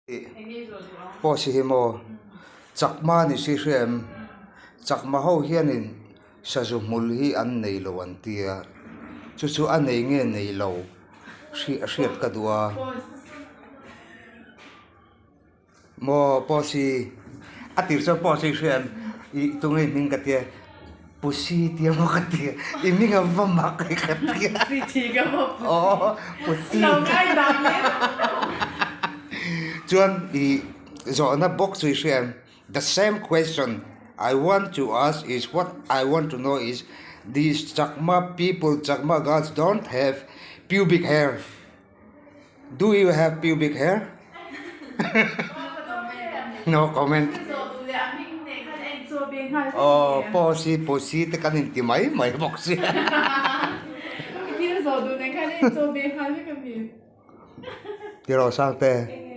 Post hi maw chakma ni si hria em chakma ho hianin sazu hmul hi an nei lo an tia chu chu a nei nge nei lo hriat ka duh a. Maw post hi a tir chuan post hi hria em ih tunge i hming ka tia pusi tia maw ka tia i hming a va mak e ka tia aw pusi chuan ih zawhna bawk chu i hria em the same question I want to ask is what I want to know is these chakma people chakma girls don't have pubic hair. Do you have pubic hair? No comment. Aw pawh si pusi te kan inti mai mai bawk sia. Tiraw Sangte.